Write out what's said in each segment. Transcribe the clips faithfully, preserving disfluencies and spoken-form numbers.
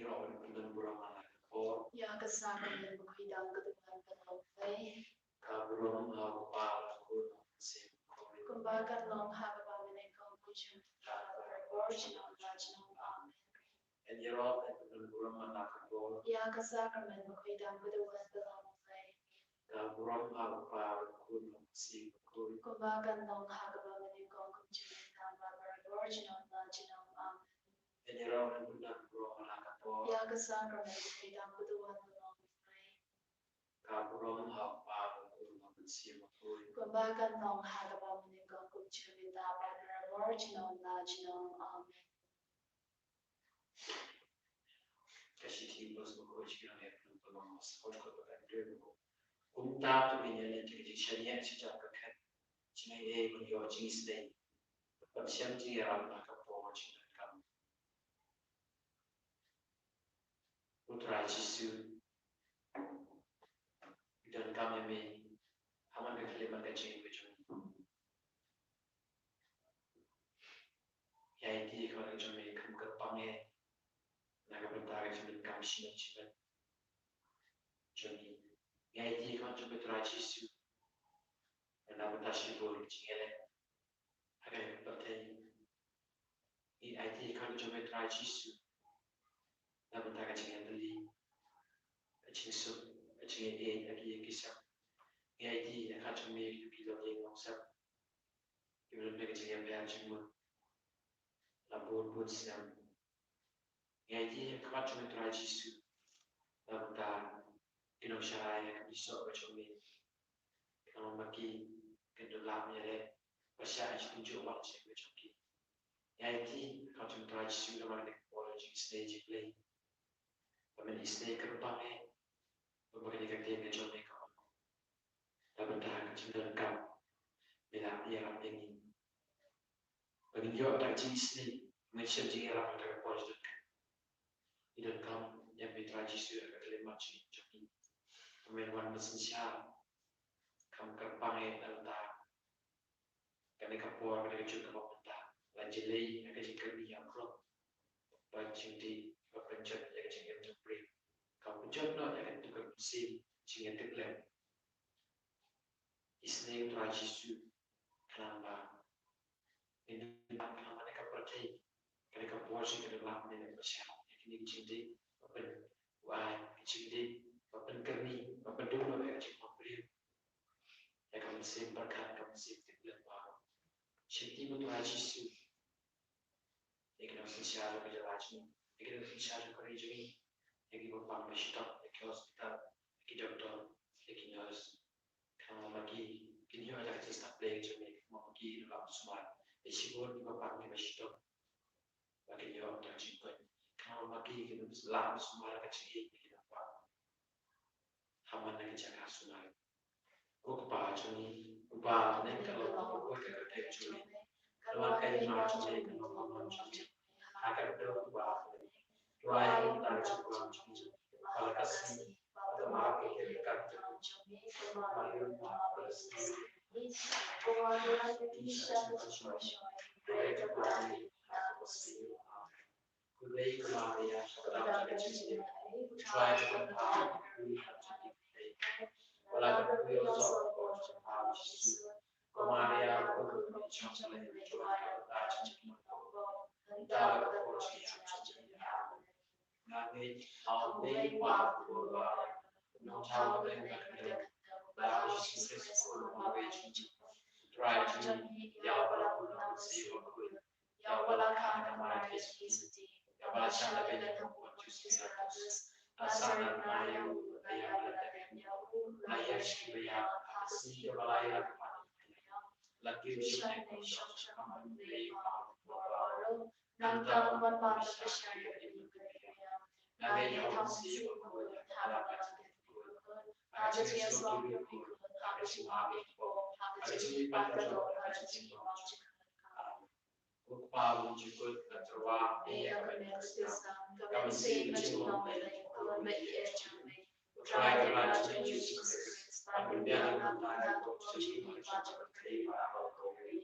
Ïaroh ban pynlong burom ha la ka por. Ïa ka sakrament bakhuid dang ka duwan ka long lei. Ka burom ha u Kpa, ha u Khun, ha u Mynsiem Bakhuid. Kumba kan long ha kaba mynne, kum ka jingmut, ha ka por, junom la junom. Amen. Ngan ïaroh ban pynlong burom ha la ka por. Ïa ka sakrament bakhuid dang ka duwan ka long lei. Ka burom ha u Kpa, ha u Khun, ha u Mynsiem Bakhuid. Kumba kan long ha kaba mynne, kum ka jingmut, ha ka por, junom la junom. Amen. Ngan ïaroh ban pynlong burom ha la ka por. Ïa ka sakrament bakhuid dang ka duwan ka long lei. Ka burom ha u Kpa, ha u Khun, ha u Mynsiem Bakhuid. Kumba kan long ha kaba mynne, kum ka jingmut, ha ka por, junom la junom. Amen. Ka shithi Apostol Bakhuid, ki nang ïa pynlong, Apostol Bakhuid, ka dei. Kumta to ngin ïa leh ka jingshaniah sha ka khet, jingaiei, ban ïoh jingisynei, ban shem jingïarap ha ka por jingdonkam. U Trai Jisu, ngi donkam ïa me ha man ka khyllipmat ka jingim ka jong ngi. Ngi aiti ïa ka khmat ka jong me, kham kyrpang eh na ka bynta ka jingdonkam shimet shimet jong ngi. Ngi aiti ïa ka khmat jong me, Trai Jisu, na ka bynta shibun ka jingïaleh ha kane ka pyrthei. Ngi aiti ïa ka khmat jong me, Trai Jisu, na ka bynta ka jingïatylli, ka jingsuk, ka jingïeit ha ki ïing ki sem. Ngi aiti ïa ka khmat jong me, ïa ki longïing longsem, kiba don ha ka jingïapher jingmut la bun bun snem. Ngi aiti ïa ka khmat jong me, Trai Jisu, na ka bynta ki nongshakri ha ka bynta ka jong me. Ka long ma ki kin da lah ban ïaleh pyrshah ïa ka jingtynjuh wad ka jong ki. Ngi aiti ïa ka khmat jong me, Trai Jisu, namar kane ka por ka jingisynei jong U Blei. Ba men isynei kyrpang eh, ba kane ka ktien ka jong me kan long na ka bynta ka jingdonkam, me la ïarap ïa ngi. Ba ngin ïoh da ka jingisynei, ngin shem jingïarap ha ka por jingdonkam. Ngi donkam ïa me, Trai Jisu, ha ka khyllipmat jong ngi. Ba men wan ban synshar, kham kyrpang eh na ka bynta kane ka por, kane ka juk kaba mynta. La jlei ha ka jingkyrni ïa u khun, ba jingdih, ba pynjot ïa ka jingim jong u briew, ka pynjot noh ïa ka duk ka mynsiem jingïatiplem. Isynei, Trai Jisu, khnang ba ngin, khnang ba kane ka pyrthei, kane ka por jong ngi kan da lah ban pyrshah ïa kine ki jingdih, ba pyn, u ai ki jingdih, ba pynkyrni, ba pynduh noh ïa ka jingpang briew, ïa ka mynsiem pyrkhat, ka mynsiem tiplem baroh. Sheptieng, Trai Jisu, ïa ki nongsynshar jong ka jylla jong ngi, ïa ki nongsynshar jong ka ri jong ngi, ïa kiba pang ba shitom, ïa ki hospital, ïa ki doktor, ïa ki nurse. Khnang ba ma ki kin ïoh da ka jingstad Blei ka jong me, khnang ba ma ki kin ïoh ban sumar. Ïa shibun kiba pang kiba shitom, ba kin ïoh da ka jingkoit. Khnang ba ma ki kin ïoh ban sumar ka jingim, ïa ki nongpang ha man la ka jaka sumar. Ko Kpa jong ngi uba ha bneng, ka long ka pyrthei ka dei jong me. Ka long ka hima jong me, ka long ka mon jong me. Ha ka dei uba ha bneng. Duwai ïa ka bynta ka jingkwah jong me ha la ka sngi, bad ka mar ka kyrkan jong me, kumba ka long ha la ka sngi. Ko Blei, ko Maria, ka dap ka jingim, u Trai jong ka, u la ka, u la sop ko jong ka, Jisu. Ko Maria, ko, ko, ko, Ko Kpa uba jukut, ka tyrwa, ïa ka kyrteng, ka mynsiem ka jinglong, ka long ba ïeit jong me. U Trai ka Jisu Khrist, ban pynbiang ïa ka bynta ka pop jong ngi, bad jong ka pyrthei baroh kawei.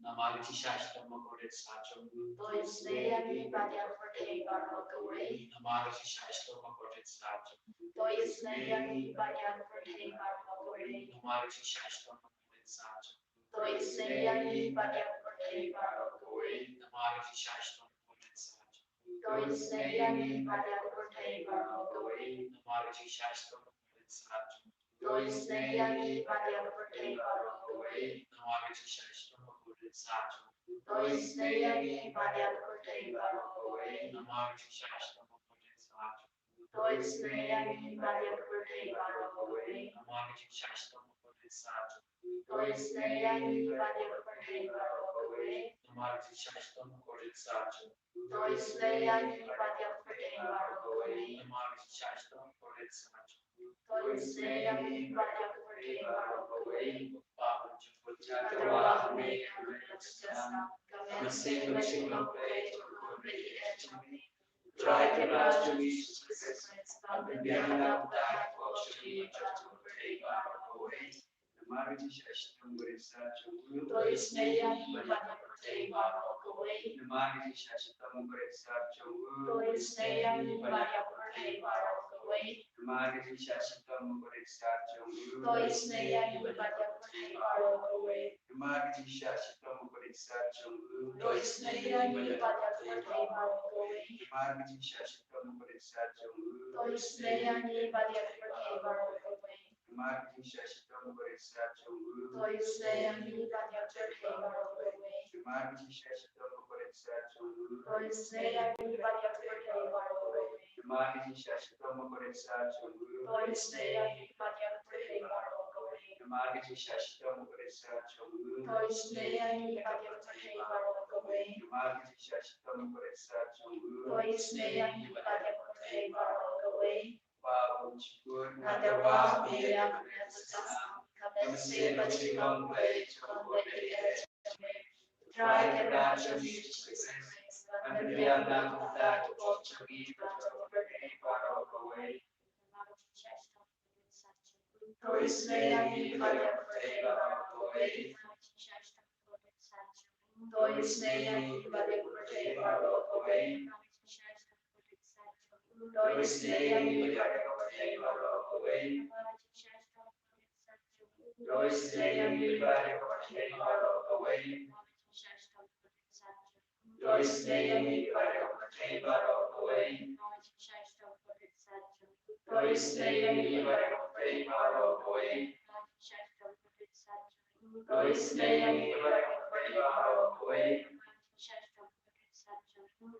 Namar ka jingshisha shitom bakordit sah jong u, to isynei ïa ngi bad ïa ka pyrthei baroh kawei. Namar ka jingshisha shitom bakordit sah jong u, to isynei ïa ngi bad ïa ka pyrthei baroh kawei. Namar ka jingshisha shitom bakordit sah jong u, to isynei ïa ngi bad ïa ka pyrthei baroh kawei. Namar ka jingshisha shitom bakordit sah jong u, to isynei ïa ngi bad ïa ka pyrthei baroh kawei. Namar ka jingshisha shitom bakordit sah jong u, to isynei ïa ngi bad ïa ka pyrthei baroh kawei. Namar ka jingshisha shitom bakordit sah jong u, to isynei ïa ngi bad ïa ka pyrthei baroh kawei. Namar ka jingshisha shitom bakordit sah jong u, to isynei ïa ngi bad ïa ka pyrthei baroh kawei. Namar ka jingshisha shitom bakordit sah jong u, to isynei ïa ngi bad ïa ka pyrthei baroh kawei. Namar ka jingshisha shitom bakordit sah jong u, to isynei ïa ngi bad ïa ka pyrthei baroh kawei. Namar ka jingshisha shitom bakordit sah jong u, to isynei ïa ngi bad ïa ka pyrthei baroh kawei. Papa jong u, nga tyrwa ha me, ha me ka snam, ka mynsiem ka jinglong blei jong u Khun Baieit jong me. U Trai Kynrad jong ngi Jisu Khrist, un pynbiang na ka bynta ka pop jong ngi bad jong ka pyrthei baroh kawei. Namar ka jingshisha shitom bakordit sah jong u, to isynei ïa ngi bad ïa ka pyrthei baroh kawei. Namar ka jingshisha shitom bakordit sah jong u, to isynei ïa ngi bad ïa ka pyrthei baroh kawei. Namar ka jingshisha shitom bakordit sah jong u, to isynei ïa ngi bad ïa ka pyrthei baroh kawei. Namar ka jingshisha shitom bakordit sah jong u, to isynei ïa ngi bad ïa ka pyrthei baroh kawei. Namar ka jingshisha shitom bakordit sah jong u, to isynei ïa ngi bad ïa ka pyrthei baroh kawei. Namar ka jingshisha shitom bakordit sah jong u, to isynei ïa ngi bad ïa ka pyrthei baroh kawei. Namar ka jingshisha shitom bakordit sah jong u, to isynei ïa ngi bad ïa ka pyrthei baroh kawei. Namar ka jingshisha shitom bakordit sah jong u, to isynei ïa ngi bad ïa ka pyrthei baroh kawei. Namar ka jingshisha shitom bakordit sah jong u, to isynei ïa ngi bad ïa ka pyrthei baroh kawei. Namar ka jingshisha shitom bakordit sah jong u, to isynei ïa ngi bad ïa ka pyrthei baroh kawei. Papa jong u, nga tyrwa ha me, ha me ka snam, ka mynsiem ka jinglong blei jong u Khun Baieit jong me. U Trai Kynrad jong ngi Jisu Khrist, un pynbiang na ka bynta ka pop jong ngi bad jong ka pyrthei baroh kawei. To isynei ïa ngi bad ïa ka pyrthei baroh kawei. To isynei ïa ngi bad ïa ka pyrthei baroh kawei. To isynei ïa ngi bad ïa ka pyrthei baroh kawei. To isynei ïa ngi bad ïa ka pyrthei baroh kawei. To isynei ïa ngi bad ïa ka pyrthei baroh kawei. To isynei ïa ngi bad ïa ka pyrthei baroh kawei. To isynei ïa ngi bad ïa ka pyrthei baroh kawei.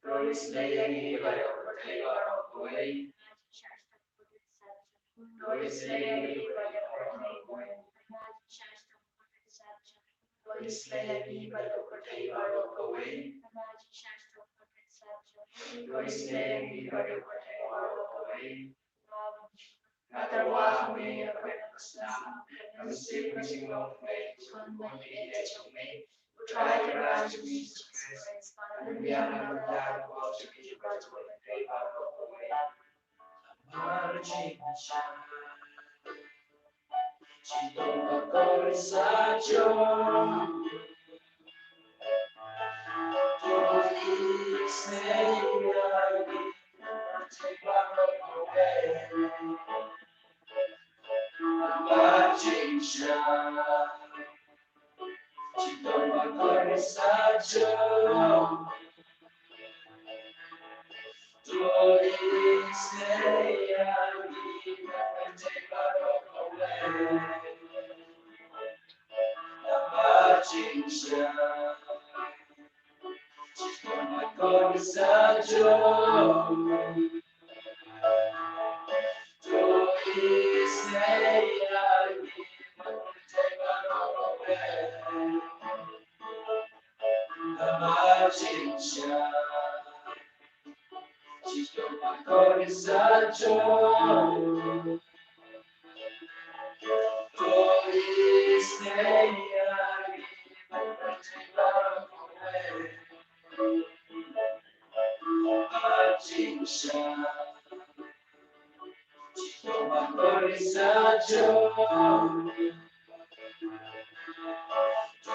To isynei ïa ngi bad ïa ka pyrthei baroh kawei. To isynei ïa ngi bad ïa ka pyrthei baroh kawei. To isynei ïa ngi bad ïa ka pyrthei baroh kawei. To isynei ïa ngi bad ïa ka pyrthei baroh kawei. Nga tyrwa ha me, ha me ka snam, ka mynsiem ka jinglong blei jong u Khun Baieit jong me. U Trai Kynrad jong ngi Jisu Khrist, un pynbiang na ka bynta ka pop jong ngi bad jong ka pyrthei baroh kawei. Namar ka jingshisha shitom bakordit sah jong u, to isynei ïa ngi bad ïa ka pyrthei baroh kawei. Namar ka jingshisha shitom bakordit sah jong u, to isynei ïa ngi bad ïa ka pyrthei baroh kawei. Namar ka jingshisha shitom bakordit sah jong u, to isynei ïa ngi bad ïa ka pyrthei baroh kawei. Namar ka jingshisha shitom bakordit sah jong u, to isynei ïa ngi bad ïa ka pyrthei baroh kawei. Namar ka jingshisha shitom bakordit sah jong u, to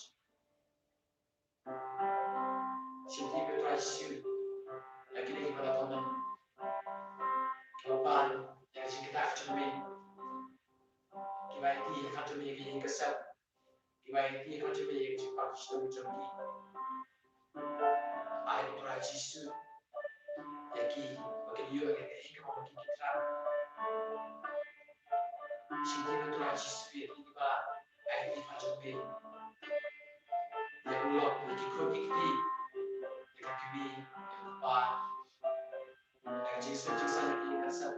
jong me. Shim ïa me Trai Jisu ïa kine kiba la don, kiba pan ïa ka jingktah ka jong me, kiba ïaid ha ka jong me ïa ka ïing ka sem, kiba ïaid ha ka jong me ïa ka jingpang jingshaniah jong ki. Ai Trai Jisu ïa ki ba kin ïoh ïa ka ïing kaba ki ki thrang. Shim ïa me Trai Jisu ïa ki kiba ïaid ha ka jong me, ïa u lok, ïa ki khun ki kti, ïa ka kmie, ïa u kpa, ïa ka jingsuk jingsaiñ ïa ki ka sem.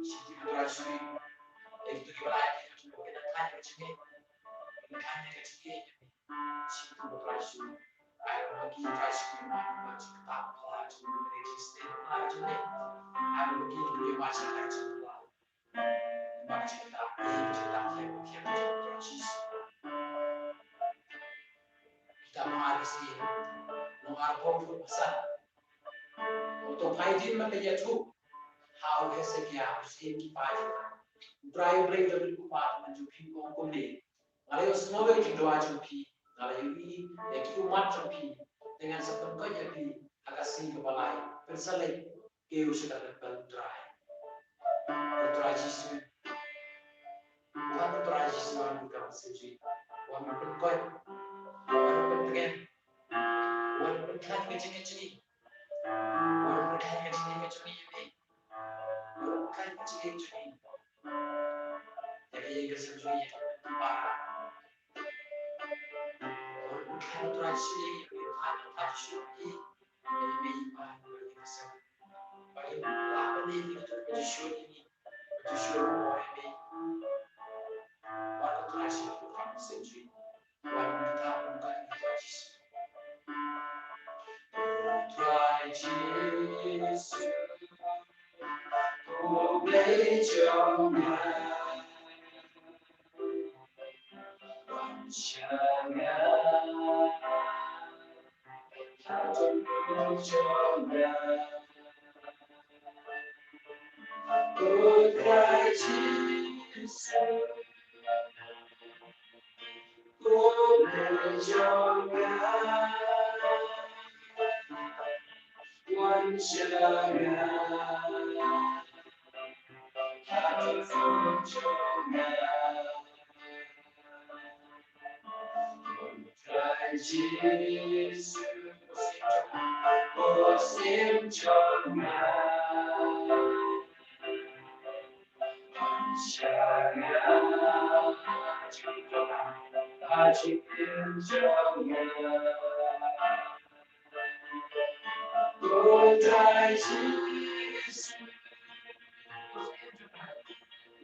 Shim ïa me Trai Jisu ïa kito kiba la ïaid ha ka jong me, kin nang khlaiñ ïa ka jingngeit, kin nang khlaiñ ïa ka jingngeit. Shim ïa me Trai Jisu. Ai ba ki Trai Jisu, ai ba ki ktah ba la jong me, ki sdang ba la jong me. Ai ba ki ki ma sha ka jong me. Ba ki ktah, ki ktah, ki ktah, Trai Jisu. Kita ma ar si, ma ar phew phew san. Uto phai dien man la ïathuh ha u Hesekia, u syiem ki paid. U Trai U Blei u la ong kumne, nga la ïohsngew ïa ki duwai jong phi, nga la ïohi ïa ki ummat jong phi, te ngan sa pynkoit ïa phi ha ka sngi kaba lai. Pynsa leit, kiew sha ka lyndet U Trai. U Trai Jisu, wan U Trai Jisu, wan ïa ka mynsiem jong ngi, wan pynkoit, wan pyntngen, wan pynkhlaiñ ka jingngeit jong ngi, wan pynkhlaiñ ka jingngeit jong ngi ïa me. Wan pynkhlaiñ ka jingngeit jong ngi ïa ka ïing ka sem jong ngi, ïa ka para. Wan pynkhlaiñ, Trai Jisu, ïa ka para, Trai Jisu, ïa me, ïa ka ïing ka sem. Ba ngin lah ban ïa ka Trai Jisu, ïa me, Trai Jisu, ïa me. Wan, Trai Jisu, ïa ka mynsiem jong ngi. Wan, Trai Jisu. Trai Jisu, U Blei jong nga, wan sha nga. jong nga. O Trai Jisu, kumne jong nga, wan sha nga, ha jingim jong nga. Trai Jisu, o Syiem jong nga, wan sha nga, ha jingim jong nga. O Trai Jisu,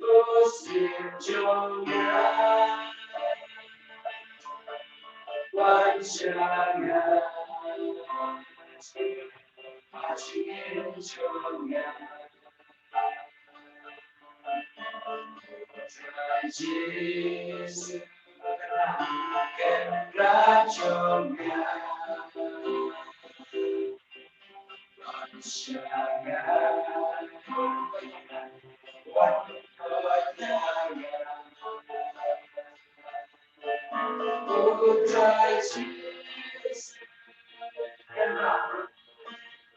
o Syiem jong nga, wan sha nga, ha jingim jong nga. Jisu, Kynrad jong nga, wan sha nga, wan koit ïa nga. O Trai Jisu,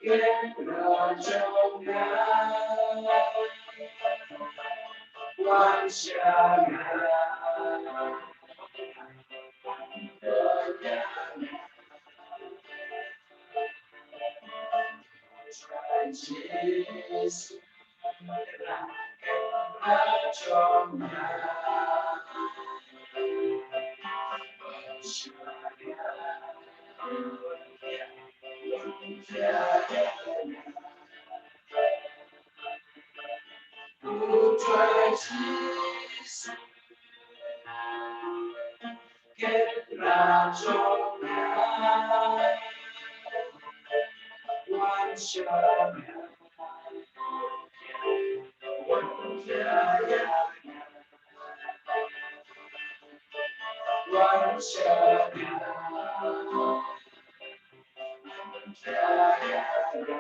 Kynrad jong nga, wan sha nga, Jisu, Kynrad jong nga, wan sha nga, wan koit ïa nga. O Trai Jisu, Kynrad jong nga, wan sha nga, wan koit ïa nga. Wan sha nga, wan koit ïa nga.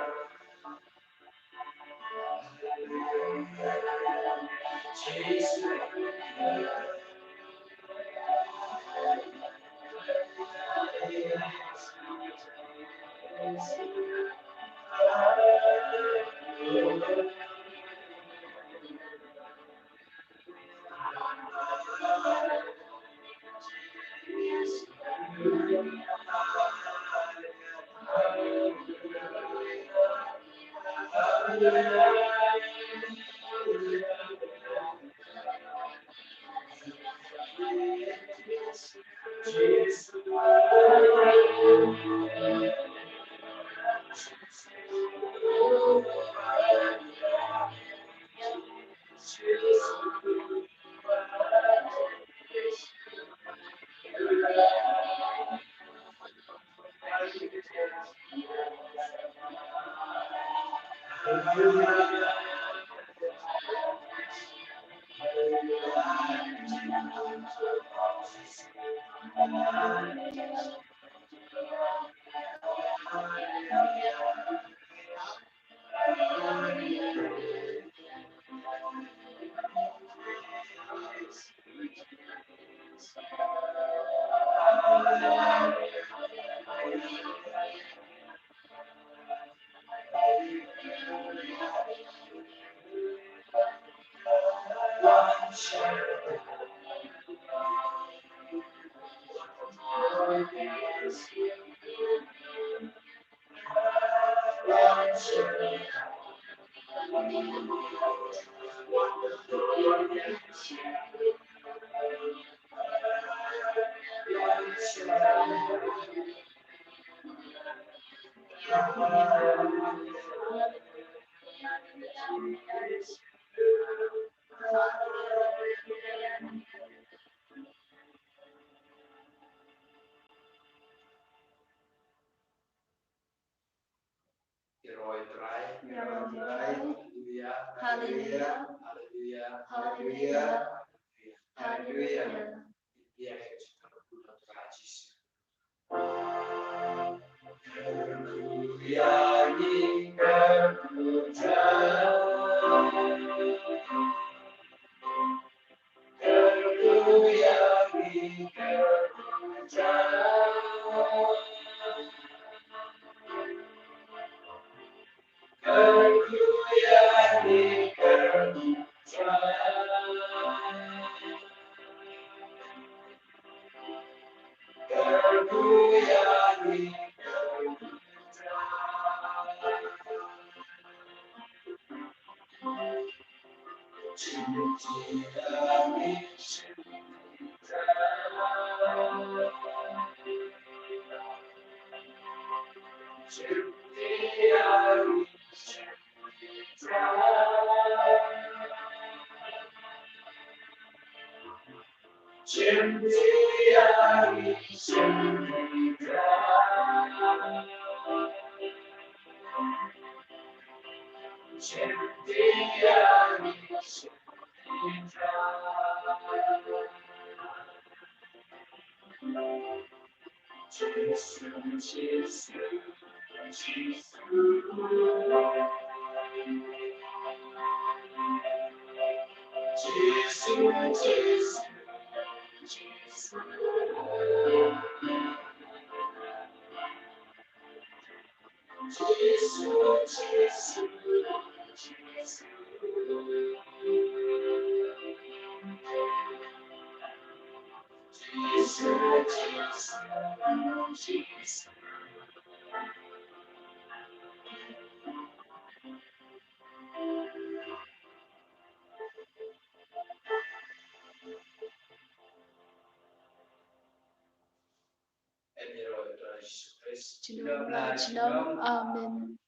Ki roi Trai, ki roi Trai. Haleluya, haleluya, haleluya, haleluya, haleluya. Haleluya. Ïa ka jingkyrkhu na Trai Jisu. Jingdum la jingdum. Amen.